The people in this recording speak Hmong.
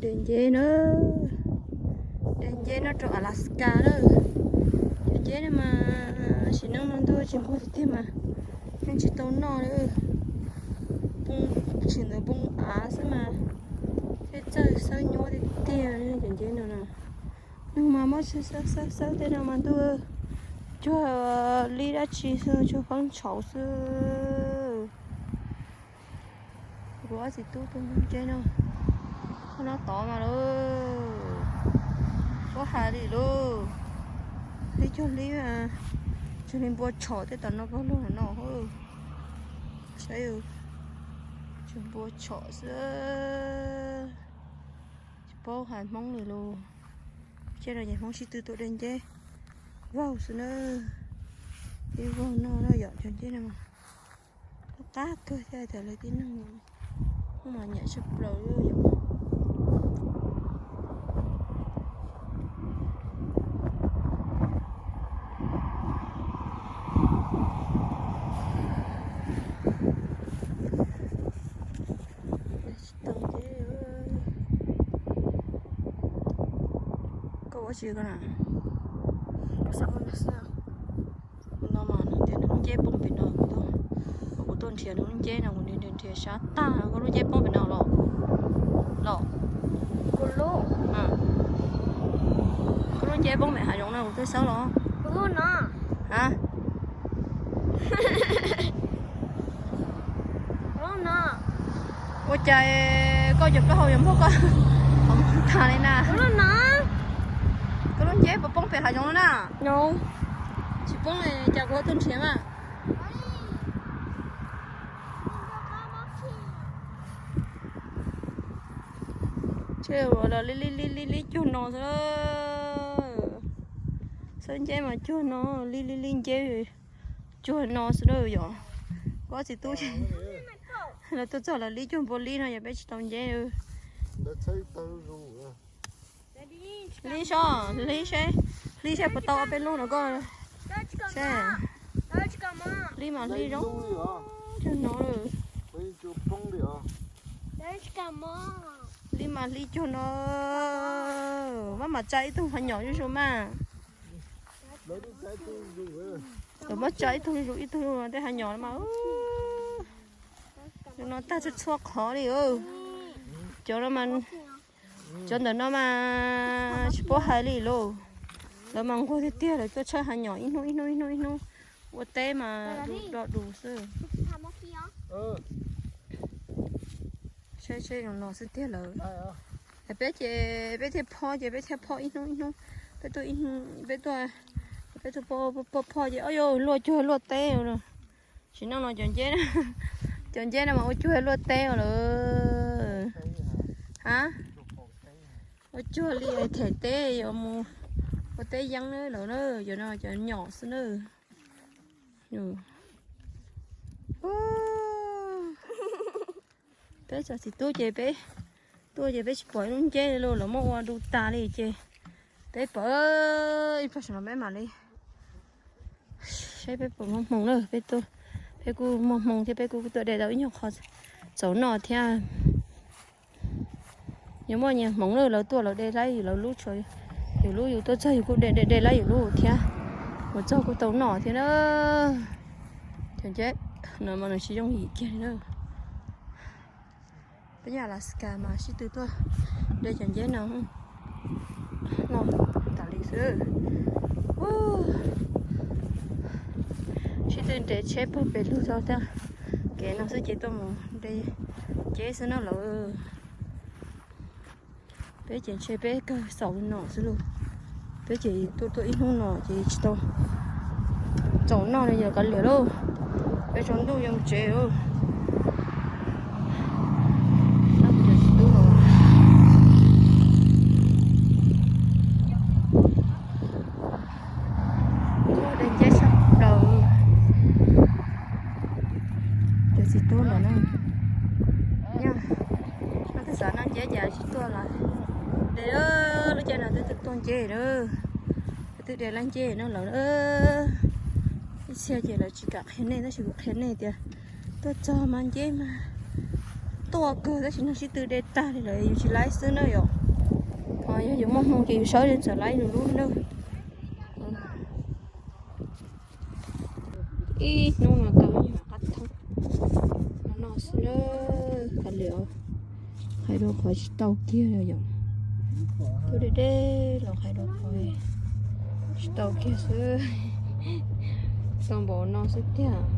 De nceb na, de nceb noj rau Alaska na. Cov nceb no mas sim neej no ntuj tsis nquag tiag tiag mas yeej tsis tau noj li. Poob tsis ntawd poob av xwb mas thiaj txawj xawb nyuaj tiag tiag cov nceb no na. Nws mas muab xawb xawb xawb tej no mas ntuj cuag li dab tsi xwb, cuag fab ntshauv xwb. Kuv ob txiv tub tus nceb no, no tod mas lauj, puab hais li lauj, hlib cuag hlib, cuag li npua tshom tej tom no pog lug no. Saib, tsuas npua tshom xwb, tsis paub hais Hmoob li lauj. Tsiaj no ces Hmoob sib tw tuaj de nceb vaug xwb na. Ib vaug no na yom, cov nceb no qab kawg thiab, tas lawv tib neeg Hmoob mas nyiam tshaj plaws li yom. Koj ua tsi koj na? Kuv no mas nws tias nws lub nceb poob pem no, kuv tuaj nrhiav nws lub nceb no, kuv nrhiav nrhiav sab tag, koj lub nceb poob pem no los? Los, koj lub nceb poob pem hav zoov no kuv tuaj xawb los? A, ua cas koj cov plaub hau yuav npuab koj qhov muag tag li na? Koj lub nceb puas poob pem hav zoov no na? Tsis poob cas kuv tuaj nrhiav mas. Tshe ua los li li li li cuag no xwb. Xawb nceb mas cuag no, li li li nceb cuag no xwb na yom. Koj txiv tub ces lawv tuaj txog lawv li cuag npua li no yog peb tsis tau nceb. Li so, li seb, li seb puas tau ob peb lub no koj. Seb, li mas li zoo cuag no lawm. Li mas li cuag no. Maj mam tsa ib tug hav nyom zuj zus mas. Lawv muab tsa ib tug zuj zus ib tug tej hav nyom mas. Zoo no tag txhua txhua qhov li. Cov no mas, cov ntawm no mas tsis paub hais li lauj. Lawv mas nquag tiag tiag, lawv tuaj tshawb hav nyom ib hnub ib hnub ib hnub ib hnub ua teb mas do dus xwb. Seb seb zoo no xwb tiag lawm. Peb ces peb thiaj phob ces peb thiaj phob ib hnub ib hnub. Peb tuaj, peb tuaj, peb tuaj phob phob ces o yog luaj cuag luaj teb. Sim neej no cov nceb, cov nceb no mas ua cuag luaj teb lawm. Ha, ua cuag li them teb yuav mus ua teb yeeb lawm na. Cov no cov nyom xwb na. Peb cov txiv tub ces peb tuaj ces peb tsis pom ib lub nceb li lauj, lawv muab ua du tas li ces peb pom ib plag saum no peb mam li saib peb puas muaj hmoo na. Peb tuaj, peb kuj muaj hmoo thiab, peb kuj tuaj de tau ib nyuag qho txaus noj thiab. Yuav muaj nyias hmoov na, lawv tuaj lawv de laib lawv lub, yus lub yus tuaj txog yus kuj de de de laib yus lub thiab, mus txog kuj tau noj thiab na. Cov nceb no mas nws tsis yooj yim kiag li na. Peb nyob Alaska mas sib tw tuaj de cov nceb no, noj tas li xwb. Sib tw nres tsheb puag pem lug tau thiab, kev no xwb ces tuaj mus de nceb xwb no lawm. Peb ces ntshe peb kawg xaus no xwb lauj. Peb ces tuaj tuaj ib hnub no ces tsis tau txaus noj li, yog kav liam lauj. Peb tsaus ntuj yuav mus tsev lauj. Tuaj de nceb sab plaws. Cov txiv tub ntawm no, nyob, noj tag xav noj nceb ces tsis tuaj lawm. De lub caij no twb tuaj nceb lawm, twb de laib nceb no lawm. Ib txhia ces lawv tsis kam qhia nej tab sis kuv qhia nej tias tuaj txog mas nceb mas Tuaj kawg tab sis nag sib tw de tag li lawm yus tsis laib xwb na yom. Ho yog yus muaj hmoo ces yus sawv li txawm laib lub lub lawm. Ib hnub no tau ib nyuag qab thoob no xwb na. Kav liam, hais rau qhov tsis tau kiag li yom. Tuaj deb deb los hais rau qhov tsis tau kiag xwb. Tau npaum no xwb tiag.